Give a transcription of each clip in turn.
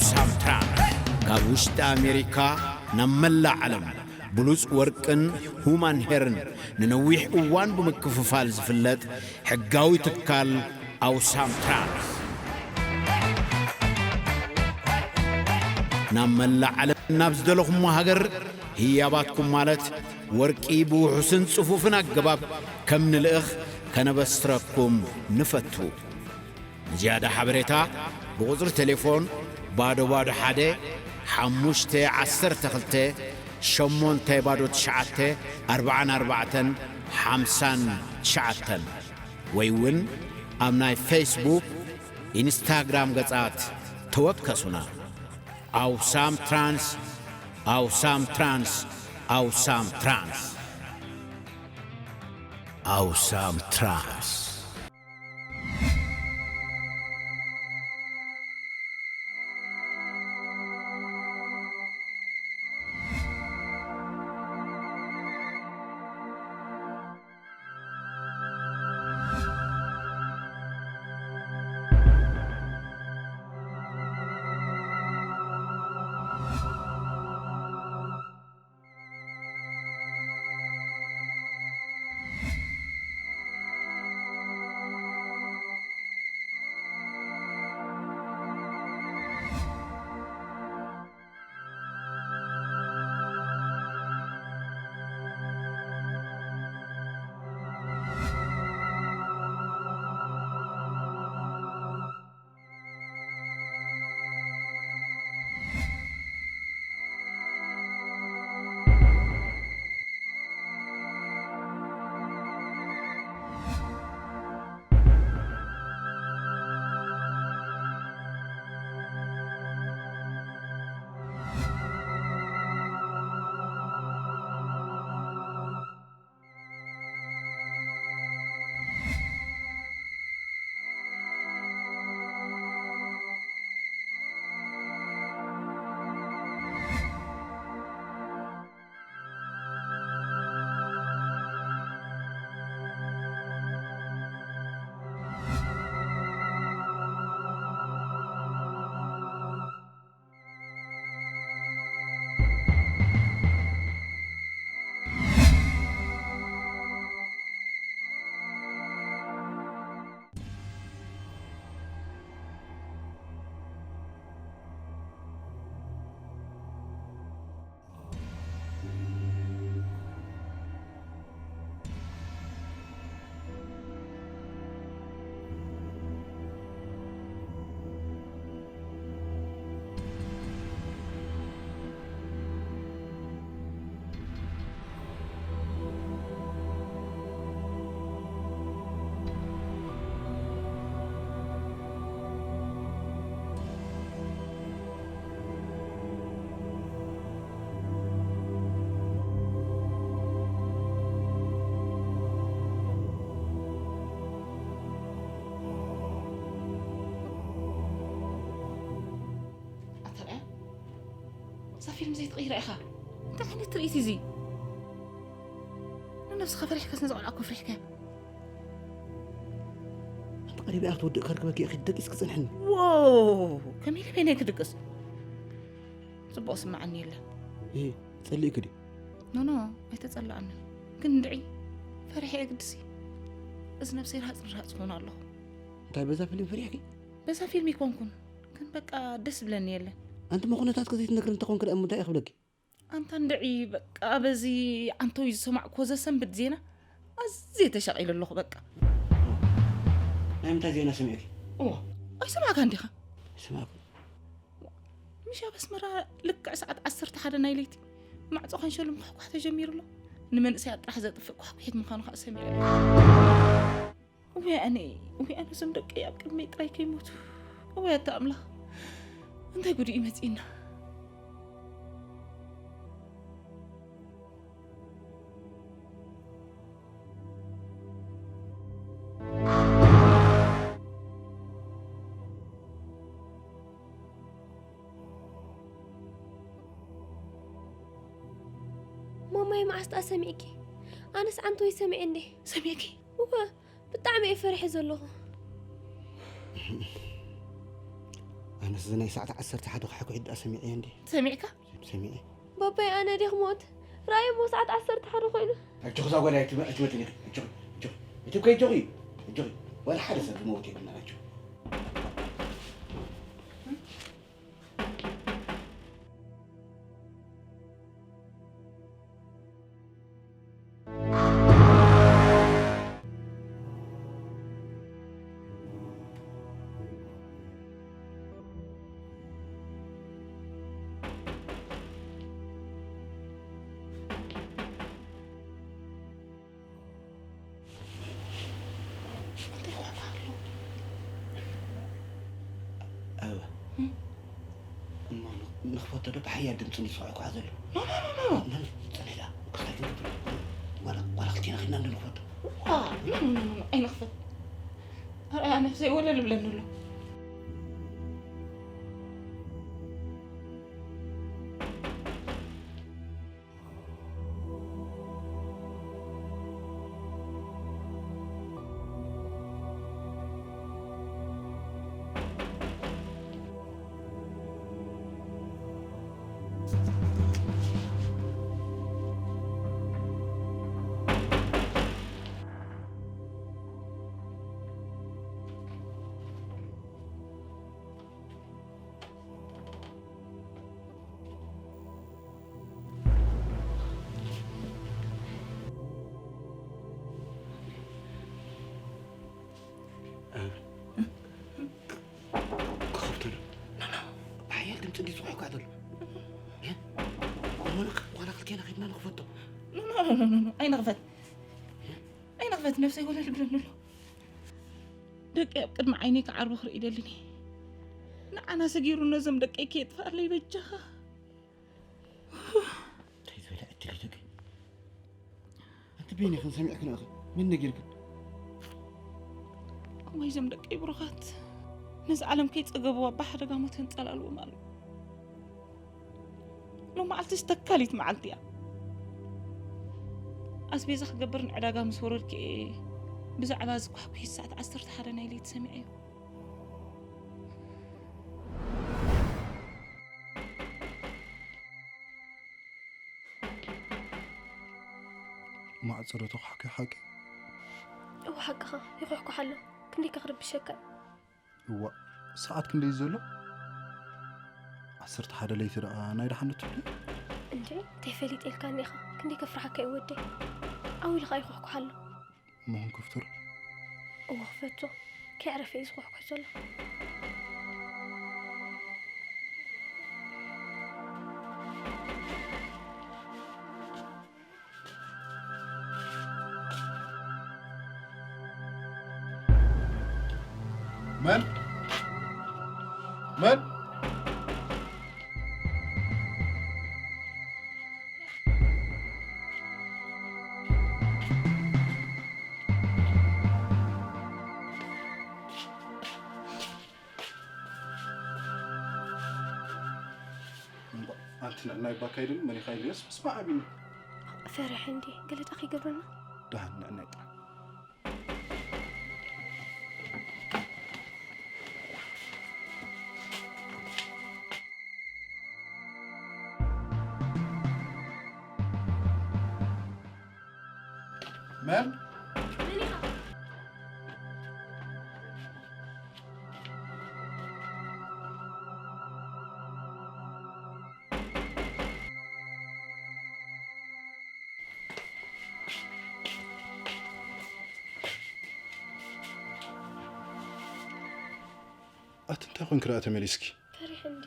ሳምትራን ካብ ውሽጢ ኣሜሪካ ናብ መላእ ዓለም ብሉጽ ወርቅን ሁማን ሄርን ንነዊሕ እዋን ብምክፍፋል ዝፍለጥ ሕጋዊ ትካል ኣውሳም ትራንስ፣ ናብ መላእ ዓለም ናብ ዝደለኹሞ ሃገር ህያባትኩም ማለት ወርቂ ብውሑስን ጽፉፍን ኣገባብ ከም ንልእኽ ከነበስረኩም ንፈቱ። ንዝያዳ ሓበሬታ ብቁጽሪ ቴሌፎን ባዶ ባዶ ሓደ ሓሙሽተ ዓሰርተ ክልተ ሸሞንተ ባዶ ትሽዓተ ኣርባዓን ኣርባዕተን ሓምሳን ትሽዓተን ወይ እውን ኣብ ናይ ፌስቡክ፣ ኢንስታግራም ገጻት ተወከሱና። ኣውሳም ትራንስ፣ ኣውሳም ትራንስ፣ ኣውሳም ትራንስ፣ ኣውሳም ትራንስ። ኣታ ርኣያ፣ እዛ ፊልም ዘይትቕይራ ኢኻ። እንታይ ዓይነት ትርኢት እዩ እዚ? ንነብስኻ ፈሪሕካስ ነዛ ቆልዓ እኮ ፍሪሕካያ። ኣንቲ ቀሪበ እያ ክትወድእ ከርክበኪ ኢኺ ደቂስ ክጸንሐኒ። ዎ፣ ከመይ ኢለ በይነይ ክድቅስ? ጽቡቕ ስምዓኒ የለን። እህ፣ ጸሊእኪ ድዩ? ኖ፣ ኖ፣ ኣይተጸላኣንን። ግን እንድዒ ፈሪሐ እየ ግድሲ። እዚ ነብሰይ ርሃጽ ንርሃጽ ክኾን ኣለኹ። እንታይ በዛ ፊልም ፈሪሕኪ? በዛ ፊልም ይኮንኩን፣ ግን በቃ ደስ ብለኒ የለን። ኣንቲ መኾነታትኪ ዘይትነግሪ እንተኾንኪ ደኣ እሞ እንታይ እየ ክብለኪ? ኣንታ እንድዒ በቃ በዚ ዓንተዊ ዝሰማዕኩዎ ዘሰንብድ ዜና ኣዝየ ተሻቒለ ኣለኹ በቃ። ናይ ምንታይ ዜና ሰሚዕኪ? እዋ፣ ኣይሰማዕካን ዲኻ? ኣይሰማዕኩን። ምሽ ኣብ ኣስመራ ልክዕ ሰዓት ዓሰርተ ሓደ ናይ ለይቲ ማዕጾ ካንሸሎ ምኳሕኳሕ ተጀሚሩ ኣሎ። ንመንእሰያት ጥራሕ ዘጥፍእ ኳሕኩሒት ምዃኑ ከኣ ሰሚዐ። እወ ኣነ፣ እወ ኣነ እዞም ደቀይ ኣብ ቅድመይ ጥራይ ከይሞቱ። እወ ኣታ ኣምላኽ፣ እንታይ ጉድ እዩ መጺእና? ማማይ፣ መዓስ ደኣ ሰሚዕኪ? ኣነስ ዓንተወይ ሰሚዐ እንዴ። ሰሚዕኪ? እወ፣ ብጣዕሚ እየ ፈሪሐ ዘለኹ። ኣነስ እዚ ናይ ሰዓት ዓሰርተ ሓደ ክሕኩሕ ድኣ ሰሚዐ እንዲ። ሰሚዕካ? ሰሚዐ። ባባይ፣ ኣነ ዲኽ ሞት? ራእይ እሞ ሰዓት ዓሰርተ ሓደ ኮይኑ። ኣጆኺ እዛ ጓል ኣይትመ-፣ ኣይትመትን ኢኺ። ኣጆኺ፣ ኣጆኺ። እቲ እኮ ኣጆኺ፣ ኣጆኺ። ዋላ ሓደ ሰብ ዝመውት የብልና፣ ኣጆኺ። እንታይ ይኾን ኣሎ? ኣበባ። እም? እሞ ን-፣ ንኽፈቶ ዶ ብሓያል ድምፂ እንድዩ ዝስዕኳ ዘሎ? ኖ፣ ኖ፣ ኖ፣ ኖ። ኖ፣ ኖ፣ ፅንሒ ደኣ። ክስታይ ክንገብር። ዋላ፣ ዋላ ክልቴና ኺድና እንዶ ንኽፈቶ። ዋ፣ ኖ፣ ኖ፣ ኖ፣ ኖ፣ ኖ፣ ኣይንኽፈት። ኣርኣያ ነፍሰይ ወለል ብለኒ ኣሎ። ክኸፍቶ ዶ? ብሓያል ድምፂ እንድዩ ዝስዕኳ ዘሎ። እ? እሞ ዋላ ክልቴና ኺድና ንኽፈቶ። ኖ፣ ኖ፣ ኖ፣ ኖ፣ ኖ፣ ኣይንኽፈት። ኣይንኽፈት፣ ነፍሰይ ወለል ብለኒ ኣሎ። ደቀይ ኣብ ቅድሚ ዓይነይ ክዓርቡ ክርኢ ይደልን እየ። ንዓና ሰጊሩ ነዞም ደቀይ ከየጥፍኣለይ በጃኻ። እንታይ ዝበለ ዕድል እዩ ደቀይ? ኣንቲ በይንኽን ሰሚዕክን ኢኽን? መን ነጊርክን? እዋይ፣ እዞም ደቀይ ብሩኻት ነዚ ዓለም ከይጸገቡ ኣብ ሓደጋ ሞት የንጸላልዎም ኣለዉ። ሎም መዓልትስ ተካሊት መዓልቲ እያ። ኣስቤዛ ክገብር ንዕዳጋ ምስ ወረድኩ እየ ብዛዕባ እዚ ኳሕኲሒት ሰዓት ዓሰርተ ሓደ ናይ ለይቲ ሰሚዐዮ። ማዕጾ ዶ ተኳሕኲሑ ሓቂ? እወ፣ ሓቅኻ፣ ይኹሕኩሕ ኣሎ። ክንደይ ከ ክርብሸካ? እዋእ፣ ሰዓት ክንደይ እዩ ዘሎ? ዓሰርተ ሓደ ለይቲ ደኣ ናይ ደሓን ዶ ትብሊ? እንዴ፣ እንታይ ፈሊጠ ኢልካኒ ኢኻ? ክንደይ ከፍርሓካ እዩ ወደይ። ዓው ኢሉ ኸኣ ይኹሕኩሕ ኣሎ። እሞ ክንከፍቶ ዶ? እወ፣ ክፈቶ። ከየዕረፈ እዩ ዝኹሕኩሕ ዘሎ። መን? መን? እምባ፣ ኣንቲ ንዕናይ ባካይ ድም መን ኢኻ ኢልዮስ ምስ መዓቢኒ። ፈሪሐ እንዲ፣ ገለ ደኣ ከይገብረና? ደሓን ንዕናይ ጥራሕ። መን? መን ኢኻ? ኣቲ እንታይ ኮንኪ ደኣ ተመሊስኪ? ፈሪሐ እንዲ።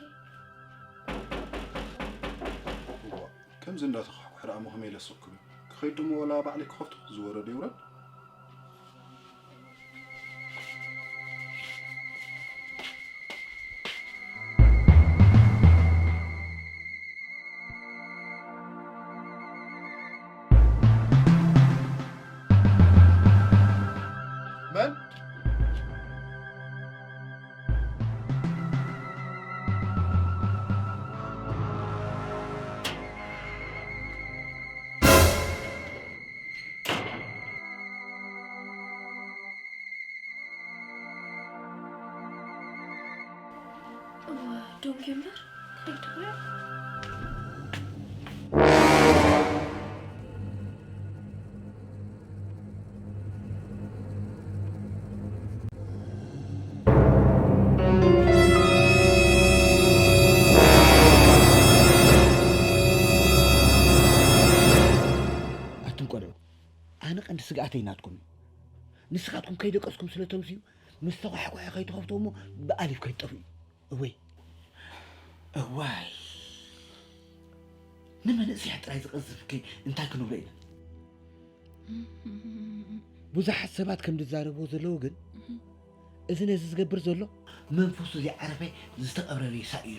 እዋ፣ ከምዚ እንዳተኳሕኩሐ ደኣ እሞ ከመይ ኢለ ስቕኩም? ክኸይድ ድሞ ወላ ባዕለይ ክኸፍቶ? ዝወረደ ይውረድ። መን? ዶንጊ እምበር እንታይ ትብሎ? ኣቱም ቆልዑ፣ ኣነ ቀንዲ ስግኣተይ ናትኩም እዩ። ንስኻትኩም ከይደቀስኩም ስለ ተምስዩ፣ ምስ ተኳሕኳሒ ከይትኸፍቶ እሞ ብኣሊፍ ከይትጠፍኡ። እወይ፣ እዋይ፣ ንመንእሰያት ጥራይ ዝቐዝፍ ከ እንታይ ክንብሎ ኢና? ብዙሓት ሰባት ከም ዝዛረብዎ ዘለዉ ግን፣ እዚ ነዚ ዝገብር ዘሎ መንፈሱ ዘይዓረፈ ዝተቐብረ ሬሳ እዩ።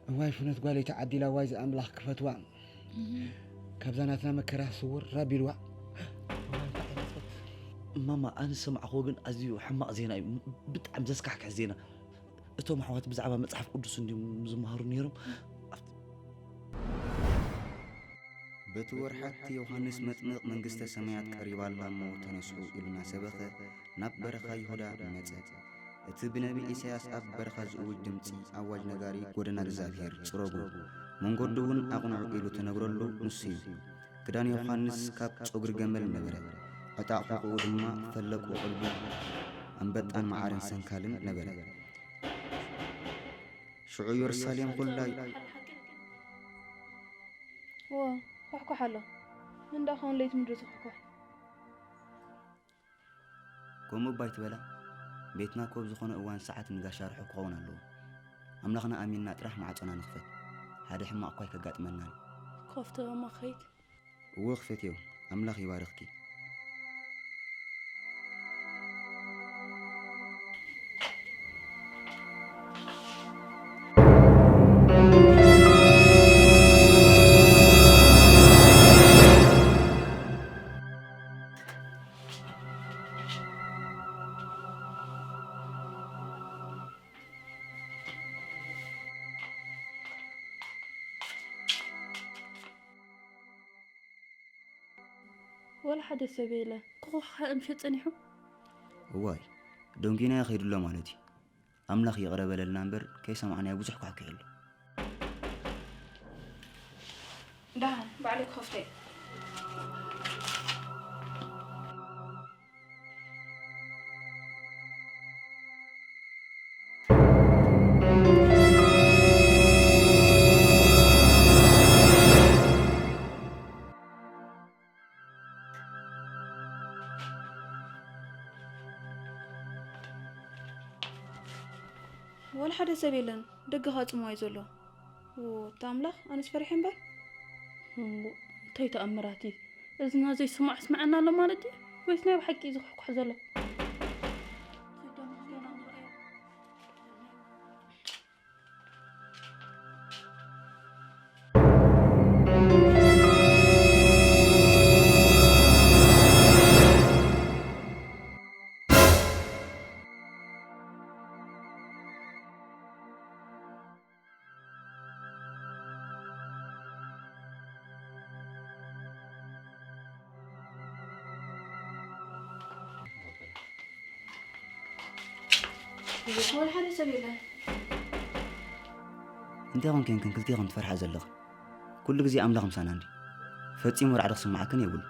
እዋይ ፍኖት ጓለይ ተዓዲላ፣ ዋይ ዝኣምላኽ ክፈትዋ፣ ካብዛ ናትና መከራ ስውር ኣቢልዋ። እዋይ እንታይ ዓይነት ፈት-፣ ማማ፣ ኣነ ዝሰማዕኽዎ ግን ኣዝዩ ሕማቕ ዜና እዩ። ብጣዕሚ ዘስካሕክሕ ዜና። እቶም ኣሕዋት ብዛዕባ መጽሓፍ ቅዱስ እንድዮም ዝመሃሩ ነይሮም። ኣብቲ በቲ ወርሓት ዮሃንስ መጥምቕ መንግስተ ሰማያት ቀሪባ ኣላ እሞ ተነስሑ ኢሉ እናሰበኸ ናብ በረኻ ይሁዳ መጸ። እቲ ብነቢ ኢሳያስ ኣብ በረኻ ዝእውጅ ድምጺ ኣዋጅ ነጋሪ ጎደና እግዚኣብሔር ጽረጉ፣ መንገዱ እውን ኣቕንዑ ኢሉ ተነግረሉ ንሱ እዩ። ክዳን ዮሃንስ ካብ ጸጉሪ ገመል ነበረ፣ ዕጣቕ ሕቖኡ ድማ ፈለግ ቆቐልቡ ኣንበጣን መዓርን ሰንካልን ነበረ። ሽዑ የሩሳሌም ኹላ እወ፣ ኳሕኳሕ ኣሎ። እንዳ ኸውን ለይቲ ምድሪ ትኹሕኳሕ። ከምኡ እባ ኣይትበላ። ቤትና እኮ ኣብ ዝኾነ እዋን ሰዓት ንጋሻ ርሑቕ ክኸውን ኣለዎ። ኣምላኽና ኣሚንና ጥራሕ ማዕጾና ንኽፈት። ሓደ ሕማቕ እኳ ኣይከጋጥመናን። ክኸፍቶ እሞ ክኸይድ። እወ ክፈትዮ። ኣምላኽ ይባርኽኪ። ወላ ሓደ ሰብ የለ። ክኹ ከኣ ምሸት ጸኒሑ? እዋይ፣ ደንጊናዮ ከይዱ ኣሎ ማለት እዩ። ኣምላኽ ይቕረ በለልና እምበር፣ ከይሰማዕናዮ ብዙሕ ኳሕኲሑ ኣሎ። ደሓን፣ ባዕለይ ክኸፍቶ እየ። ወላ ሓደ ሰብ የለን፣ ደገ ኸኣ ጽምዋ እዩ ዘሎ። ዎ፣ እታ ኣምላኽ፣ ኣነስ ፈሪሐ እምበር። እሞ፣ እንታይ ተኣምራት እዩ? እዝና ዘይስማዕ ስምዐና ኣሎ ማለት ድዩ? ወይስ ናይ ብሓቂ እዩ ዝኹሕኩሕ ዘሎ? ወላ ሓደ ሰብ የለን። እንታይ ኾንክን ክልቴኹም ትፈርሓ ዘለኽን? ኩሉ ግዜ ኣምላኽ ምሳና እንዲ። ፈጺሙ ራዕዲ ክስምዓክን የብሉ።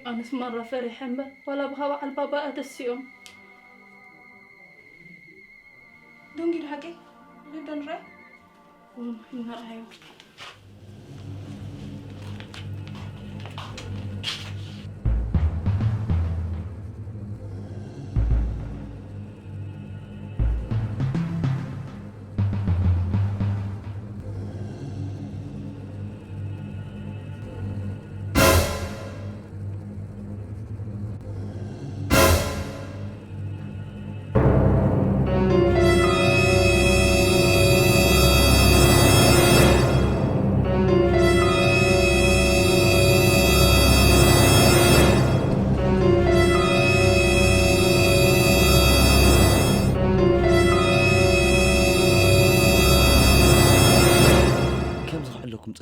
ኣነስ መራ ፈሪሐ እምበር፣ ዋላ ብኻ በዓል ባባ ኣደስዮም። ዶንጊ ዶ ሓቂ? ንኺድ ዶ ንርኣዮ? እወ፣ ንርኣዮ።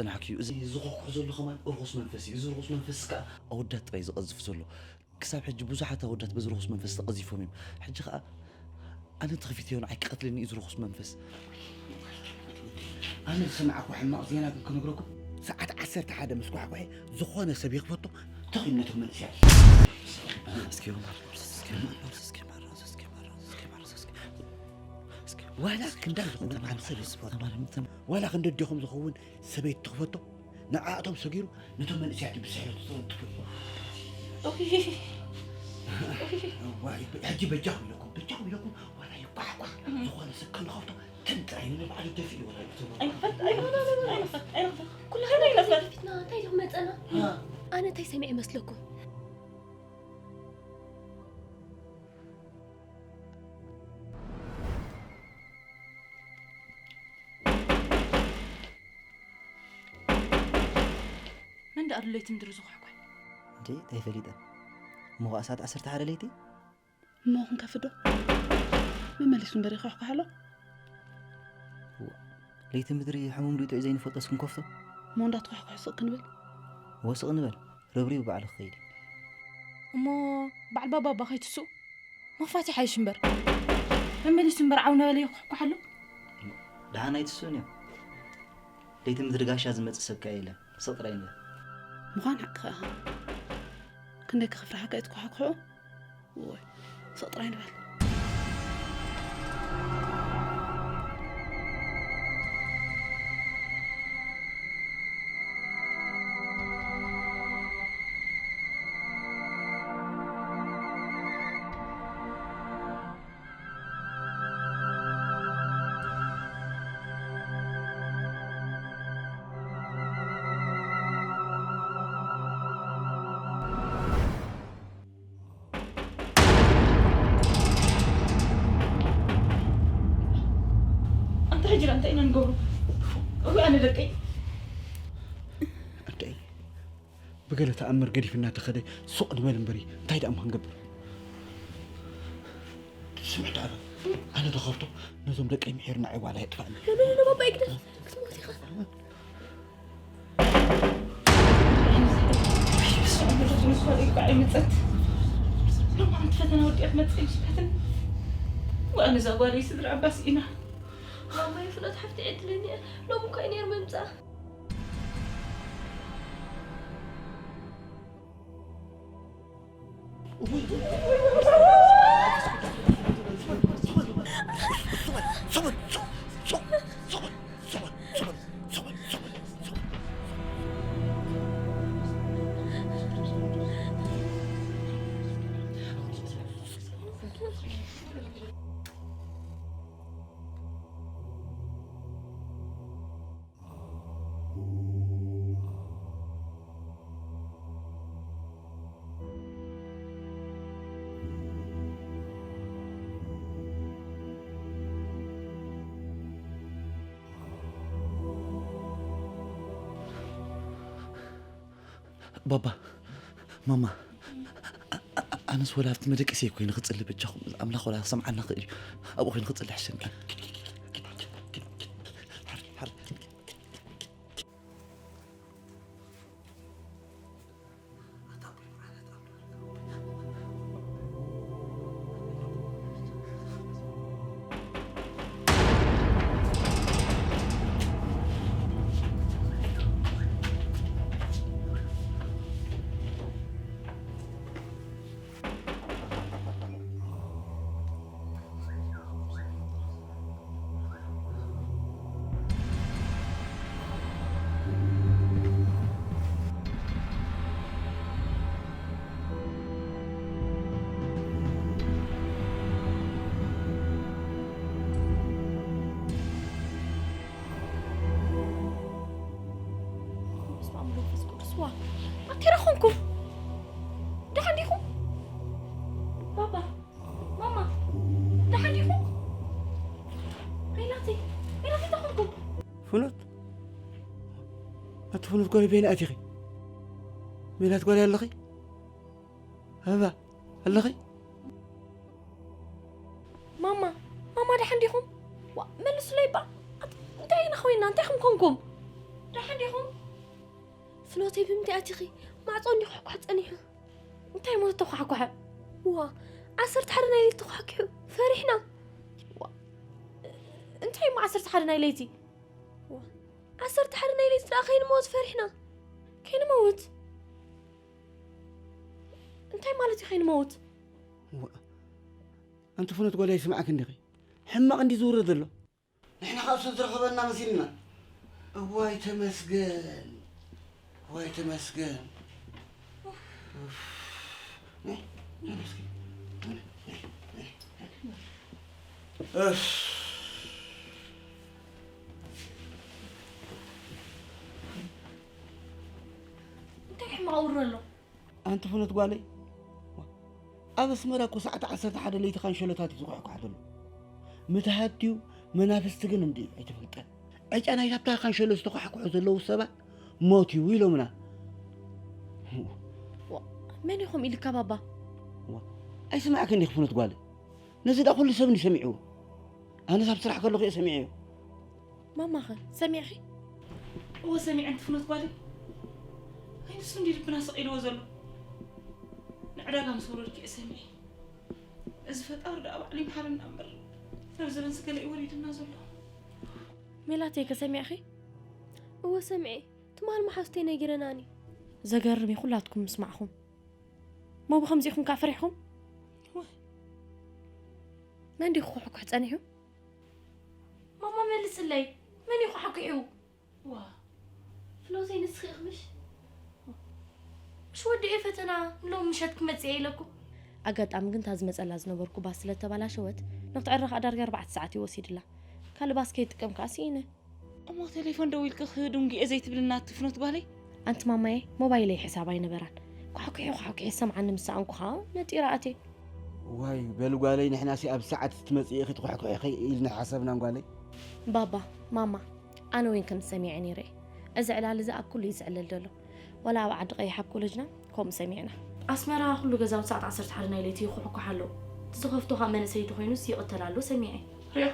ጽናሕኪ እዩ። እዚ ዝኸኩሕ ዘሎ ከማን ርኹስ መንፈስ እዩ። እዚ ርኹስ መንፈስ ከኣ ኣወዳት ጥራይ ዝቐዝፍ ዘሎ። ክሳብ ሕጂ ብዙሓት ኣወዳት በዚ ርኹስ መንፈስ ተቐዚፎም እዮም። ሕጂ ከኣ ኣነ ተኸፊተዮ ንዓይ ክቐትለኒ እዩ እዚ ርኹስ መንፈስ። ኣነ ዝሰማዕኩ ሕማቕ ዜና ግን ክነግረኩም፣ ሰዓት ዓሰርተ ሓደ ምስ ኳሕኩሐ ዝኾነ ሰብ ይኽፈቶ፣ ተኺሉ ነቶም መንእሰያት። እስኪ ዑመር፣ እስኪ ዑመር፣ እስኪ ዑመር፣ እስኪ ዑመር፣ እስኪ ዑመር፣ እስኪ ዑመር፣ እስኪ ዑመር፣ እስኪ ዑመር። ዋላ ክንዳይ ዝኾነ ሰብ ይስፈር። ተማሪ፣ ተማሪ። ዋላ ክንዲ ኣዴኹም ዝኸውን ሰበይቲ ትኽፈቶ፣ ንዓኣቶም ሰጊሩ ነቶም መንእሰያት ብስሕለት ዝጸወትሉ። ኦይ። ኦይ። ዋይ፣ ሕጂ በጃኹም ኢለኩም፣ በጃኹም ኢለኩም፣ ዋላ ይኳሕኳሕ፣ ዝኾነ ሰብ ከንኸፍቶ፣ ከም ጥራይ ንባዕሉ ደፊኡ ወላ ይእትዎ። ኣይንኽፈት፣ ኣይንኽፈት፣ ኣይንኽፈት፣ ኣይንኽፈት። ኩላህና ኣይንኽፈት። ፊትና እንታይ ኢልኩም መጸና? እ። ኣነ እንታይ ሰሚዐ መስለኩም? መን ደኣ ድለይቲ ምድሪ ዝኹሕኩሕ? እንዴ፣ እንታይ ፈሊጠ? እሞ ኸኣ ሰዓት ዓሰርተ ሓደ ለይቲ? እሞ ክንከፍዶ? መመሊሱ እምበር ይኹሕኩሕ ኣሎ። እዋ፣ ለይቲ ምድሪ ሕሙም ድዩ ጥዑይ ዘይንፈልጦስ ክንከፍቶ? እሞ እንዳትኹሕኩሕ ስቕ ክንብል? እወ፣ ስቕ ንበል። ረብሪቡ ባዕሉ ክኸይድ እዩ። እሞ በዓል ባባ እባ ከይትስኡ? መፋትሕ ኣይሽ እምበር። መመሊሱ እምበር ዓው ነበለ ይኹሕኩሕ ኣሎ። ደሓን ኣይትስኡን እዮም። ለይቲ ምድሪ ጋሻ ዝመጽእ ሰብ ከኣ የለን። ስቕ ጥራይ ንበል። ምዃን ሓቅኻ ኢኻ። ክንደይ ከኽፍርሓካ እዩ ትኳሓኩሑ? እወ፣ ስቕ ጥራይ ንበል። ኣንታ ሕጂ ደኣ እንታይ ኢና ንገብሮ? እውይ ኣነ ደቀይ። ኣደይ፣ ብገለ ተኣምር ገዲፍና ተኸደ ሱቕ ንበል እምበሪ እንታይ ደኣ እሞ ክንገብር? ስምዕ ደኣ በል፣ ኣነ ዶ ከፍቶ ነዞም ደቀይ ምሒርና ዕዋላ የጥፋእኒ። ኖ፣ ኖ፣ ኖ፣ ባባ ይግደፍ። ክትሞት ኢኻ። ኣይምጸት። ሎማዓንቲ ፈተና ወዲኣ ክትመጽእ ኣይምሽካትን። ዋእ፣ ነዛ ጓለይ ስድራ ኣባስ ኢና። ማማይ፣ ፍኖት ሓፍቲ ዕድለኛ እያ። ሎሚ እኮ እዩ ነይሩ ምምጻእ። ባባ፣ ማማ፣ ኣ-፣ ኣ-፣ ኣነስ ወላ ኣብቲ መደቀሲ ኮይነ ክጽሊ በጃኹም፣ ኣምላኽ ወላ ክሰምዓና ክእል እዩ። ኣብኡ ኮይነ ክጽሊ ሕሸኒ። በስመ ኣብ ወመንፈስ ቅዱስ። ዋ፣ ኣንታይ ረኾንኩም? ደሓን ዲኹም? ባባ፣ ማማ፣ ደሓን ዲኹም? ሜላተይ፣ ሜላተይ፣ እንታይ ኾንኩም? ፍኖት፣ ኣቲ ፍኖት ጓለይ፣ በይና ኣቲኺ? ሜላት ጓለይ ኣለኺ? ኣበባ ኣለኺ? ማማ፣ ማማ፣ ደሓን ዲኹም? ዋ፣ መልሱለይ እባ። ኣት-፣ እንታይ ኢና ኮይንና? እንታይ ኹም ኮንኩም? ደሓን ዲኹም? ፍኖተይ ብምንታይ ኣቲኺ? ማዕጾ እንዲ ኩሕኳሕ ጸኒሑ። እንታይ ማለት ተኳሕኳሐ? ዋ፣ ዓሰርተ ሓደ ናይ ለይቲ ተኳሕኪሑ። ፈሪሕና። ዋ፣ እንታይ እሞ ዓሰርተ ሓደ ናይ ለይቲ? ዋ፣ ዓሰርተ ሓደ ናይ ለይቲ ደኣ ከይንመውት ፈሪሕና። ከይንመውት? እንታይ ማለት እዩ ከይንመውት? ዋ፣ ኣንቲ ፍኖት ጓል ኣይስምዓክ እንዲኺ? ሕማቕ እንዲ ዝውረ ዘሎ። ንሕና ካብ ሰብ ዝረኸበና መሲልና። እዋይ ተመስገን፣ እዋይ ተመስገን። ኡፍ። ነይ፣ ነይ እስኪ። ነይ፣ ነይ፣ ነይ። እፍ። እንታይ ሕማቕ ውረ ኣሎ? ኣንቲ ፍኖት ጓለይ፣ ኣብ ኣስመራ እኮ ሰዓት ዓሰርተ ሓደ ለይቲ ካንሸሎታት እዩ ዝኳሕኳሕ ዘሎ። ምትሃት ድዩ መናፍስቲ ግን እንድዩ ኣይተፈልጠን። ዕጫ ናይታ ኣብታ ካንሸሎ ዝተኳሕኩሑ ዘለዉ ሰባት ሞት እዩ ኢሎምና። ዋ፣ መን ኢኹም ኢልካ ባባ? ዋ፣ ኣይሰማዕክን ዲኺ ፍኖት ጓለይ? ነዚ ደኣ ኩሉ ሰብ እንድዩ ሰሚዕዎ። ኣነስ ኣብ ስራሕ ከለኹ እየ ሰሚዐዮ። ማማኸ ሰሚዕኺ? እወ ሰሚዐ፣ ኣንቲ ፍኖት ጓለይ። ኣይ ንሱ እንድዩ ልብና ስቕ ኢልዎ ዘሎ። ንዕዳጋ ምስ ወረድኩ እየ ሰሚዐ። እዚ ፈጣሪ ደኣ ባዕሉ ይምሓረና እምበር፣ ናብ ዘበንስ ገለ እዩ ወሪድና ዘሎ። ሜላተይ ከ ሰሚዕኺ? እወ ሰሚዐ። ትማል መሓዙተይ ነጊረናኒ። ዘገርም እዩ ኩላትኩም ምስማዕኹም። እሞ ብኸምዚ ኢኹም ከኣ ፈሪሕኹም? ወይ። መን ድዩ ክኹሕኩሕ ጸኒሑ? ማማ መልስለይ፣ መን እዩ ክሓኲሑ? ዋ። ፍኖተይ ንስኺ ኢኺ ምሽ? ምሽ ወዲኤ ፈተና ንሎሚ ምሸት ክመጽእ እየ ኢለኩም። ኣጋጣሚ ግን እታ ዝመጸላ ዝነበርኩ ባስ ስለ ተባላሸወት፣ ንክትዕረ ከኣ ዳርጋ ኣርባዕተ ሰዓት እዩ ወሲድላ። ካልእ ባስ ከይጥቀም ከኣ ስኢነ። እሞ ቴሌፎን ደዊልኪ ክድንጉየ ዘይትብልና ኣቲ ፍኖት ጓለይ? ኣንቲ ማማየ፣ ሞባይለይ ሕሳብ ኣይነበራን። ኳሕኲሒ ኳሕኲሒ ዝሰምዓኒ ምስ ሰኣንኩ ኸኣ ነጢረ ኣትየ። ዋይ፣ በሊ ጓለይ፣ ንሕናሲ ኣብ ሰዓት ትመጽኢ ኢኺ ትኳሕኲሒ ኢልና ሓሰብናን ጓለይ። ባባ፣ ማማ፣ ኣነ ወይን ከም ሰሚዐ ነይረ እየ። እዚ ዕላል እዚ ኣብ ኩሉ እዩ ዝዕለል ዘሎ። ዋላ ኣብ ዓዲ ቀይሕ ኣብ ኮለጅና ከምኡ ሰሚዕና። ኣስመራ ኩሉ ገዛውቲ ሰዓት ዓሰርተ ሓደ ናይ ለይቲ ይኹሕኳሕ ኣሎ። እቲ ዝኸፍቶ ኸኣ መንእሰይ ተኾይኑስ ይቕተል ኣሎ ሰሚዐ። ሪኦ?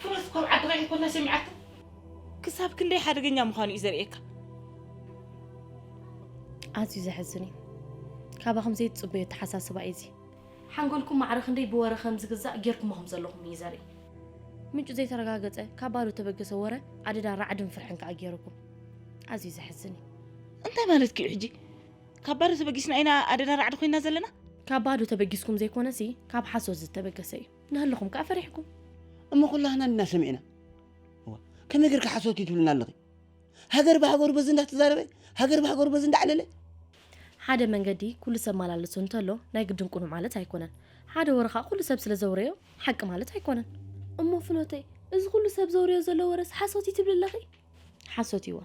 ፍኖት ካብ ዓዲ ቀይሕ ኮላ ሰሚዓቶ። ክሳብ ክንደይ ሓደገኛ ምዃኑ እዩ ዘርእየካ። ኣዝዩ ዘሕዝን እዩ። ካባኹም ዘይትጽበዮ ኣተሓሳስባ እዩ እዚ። ሓንጎልኩም ማዕረ ክንደይ ብወረ ከም ዝግዛእ ጌርኩሞ ከም ዘለኹም እዩ ዘርኢ። ምንጩ ዘይተረጋገጸ ካብ ባዶ ተበገሰ ወረ ኣደዳ ራዕድን ፍርሕን ከኣ ጌርኩም። ኣዝዩ ዘሕዝን እዩ። እንታይ ማለትኪ እዩ ሕጂ? ካብ ባዶ ተበጊስና ኢና ኣደዳ ራዕዲ ኮይና ዘለና? ካብ ባዶ ተበጊስኩም ዘይኮነሲ ካብ ሓሶት ዝተበገሰ እዩ። ንህልኹም ከኣ ፈሪሕኩም። እሞ ኩላህና እንድና ሰሚዕና። እዋ፣ ከመይ ጌርካ ሓሶት እዩ ትብልና ኣለኺ? ሃገር ብሃገሩ በዚ እንዳተዛረበ፣ ሃገር ብሃገሩ በዚ እንዳዕለለ። ሓደ መንገዲ ኩሉ ሰብ ማላለሱ እንተሎ ናይ ግድን ቅኑዕ ማለት ኣይኮነን። ሓደ ወረ ኸኣ ኩሉ ሰብ ስለ ዘውረዮ ሓቂ ማለት ኣይኮነን። እሞ ፍኖተይ፣ እዚ ኩሉ ሰብ ዘውረዮ ዘሎ ወረስ ሓሶት እዩ ትብሊ ኣለኺ? ሓሶት እዩዎ።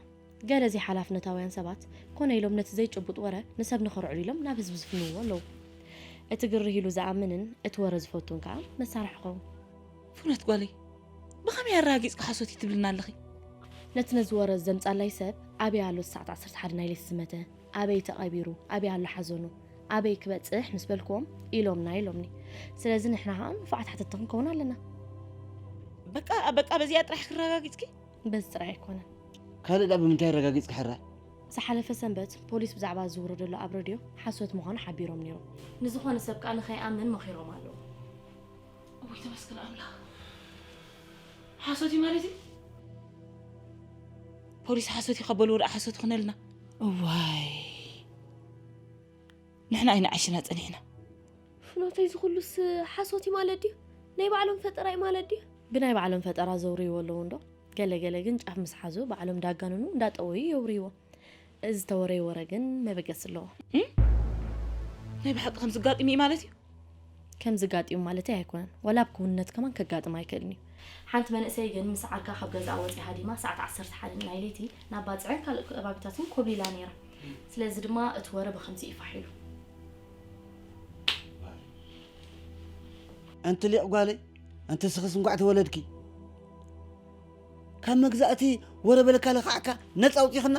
ገለ ዘይሓላፍነታውያን ሰባት ኮነ ኢሎም ነቲ ዘይጭቡጥ ወረ ንሰብ ንኸርዕዱ ኢሎም ናብ ህዝቢ ዝፍንውዎ ኣለዉ። እቲ ግርህ ኢሉ ዝኣምንን እቲ ወረ ዝፈቱን ከኣ መሳርሒ ይኸውን። ፍኖት ጓለይ፣ ብኸመይ ኣረጋጊጽኪ ሓሶት እዩ ትብልና ኣለኺ? ነቲ ነዚ ወረ ዘምጻላይ ሰብ ኣበይ ኣሎ እቲ ሰዓት ዓሰርተ ሓደ ናይ ለይቲ ዝመተ? ኣበይ ተቐቢሩ? ኣበይ ኣሎ ሓዘኑ? ኣበይ ክበጽሕ ምስ በልክዎም ኢሎምና ኢሎምኒ። ስለዚ ንሕና ኸኣ ንፉዓት ሓተትቲ ክንከውን ኣለና። በቃ፣ በቃ በዚኣ ጥራሕ ክረጋጊጽኪ? በዚ ጥራይ ኣይኮነን። ካልእ ደኣ ብምንታይ ኣረጋጊጽኪ ሕራይ? ዝሓለፈ ሰንበት ፖሊስ ብዛዕባ ዝውረ ዘሎ ኣብ ረድዮ ሓሶት ምዃኑ ሓቢሮም ነይሮም። ንዝኾነ ሰብ ከኣ ንኸይኣምን መኺሮም ኣለዉ። እውይ ተመስገን ኣምላኽ። ሓሶት እዩ ማለት እዩ? ፖሊስ ሓሶት እዩ ካብ በልዎ ደኣ ሓሶት ይኹነልና። እዋይ። ንሕና ኣይንዓሽና ጸኒሕና። ፍኖተይ፣ እዚ ኩሉስ ሓሶት እዩ ማለት ድዩ? ናይ ባዕሎም ፈጠራ እዩ ማለት ድዩ? ብናይ ባዕሎም ፈጠራ ዘውርይዎ ኣለዉ እንዶ። ገለ ገለ ግን ጫፍ ምስ ሓዙ ባዕሎም እንዳጋነኑ እንዳጠወዩ የውርይዎ። እዚ ዝተወረየ ወረ ግን መበገሲ ኣለዎ። እም? ናይ ብሓቂ ከም ዝጋጥም እዩ ማለት እዩ? ከም ዝጋጥም ማለተይ ኣይኮነን። ዋላ ኣብ ክውንነት ከማን ከጋጥም ኣይክእልን እዩ። ሓንቲ መንእሰይ ግን ምስ ዓርካ ካብ ገዛኣ ወጺኣ ሃዲማ ሰዓት ዓሰርተ ሓደ ናይ ለይቲ ናብ ባጽዕን ካልእ ከባቢታትን ኮብሊላ ነይራ። ስለዚ ድማ እቲ ወረ ብኸምዚ እዩ ፋሕ ኢሉ። ኣንቲ ሊቕ ጓለይ፣ ኣንቲ ስኽስ እንኳዕ ተወለድኪ። ካብ መግዛእቲ ወረ በለካ ለኻዕካ ነጻ ኣውጺኽና።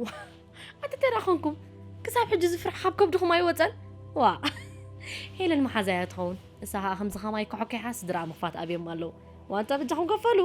ዋ፣ ኣቲ ተራ ኾንኩም ክሳብ ሕጂ ዝፍራሕ ካብ ከብድኹም ኣይወጸን። ዋ። ሄለን መሓዛ እያ ትኸውን። እሳ ኸዓ ከምዚ ኸማይ ኮሖኬሓ ስድራ ምኽፋት ኣብዮም ኣለዉ። ዋንጫ በጃኹም ከፈሉ።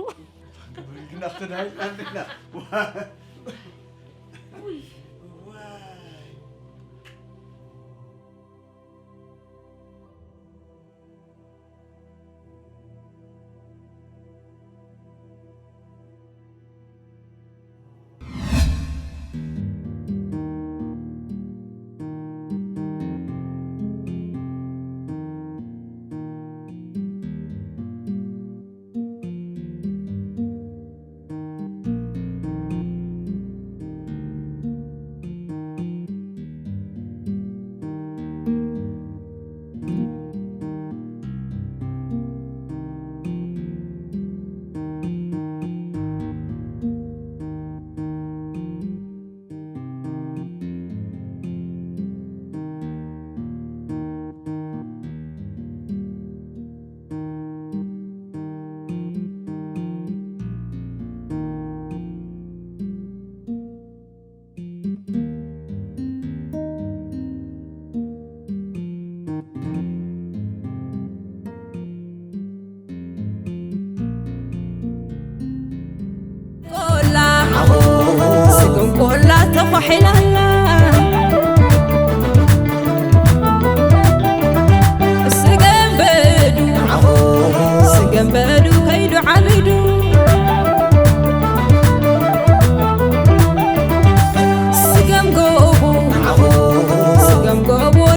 ቆላ ስግም ቆላ ተኳሒላ ኣላ።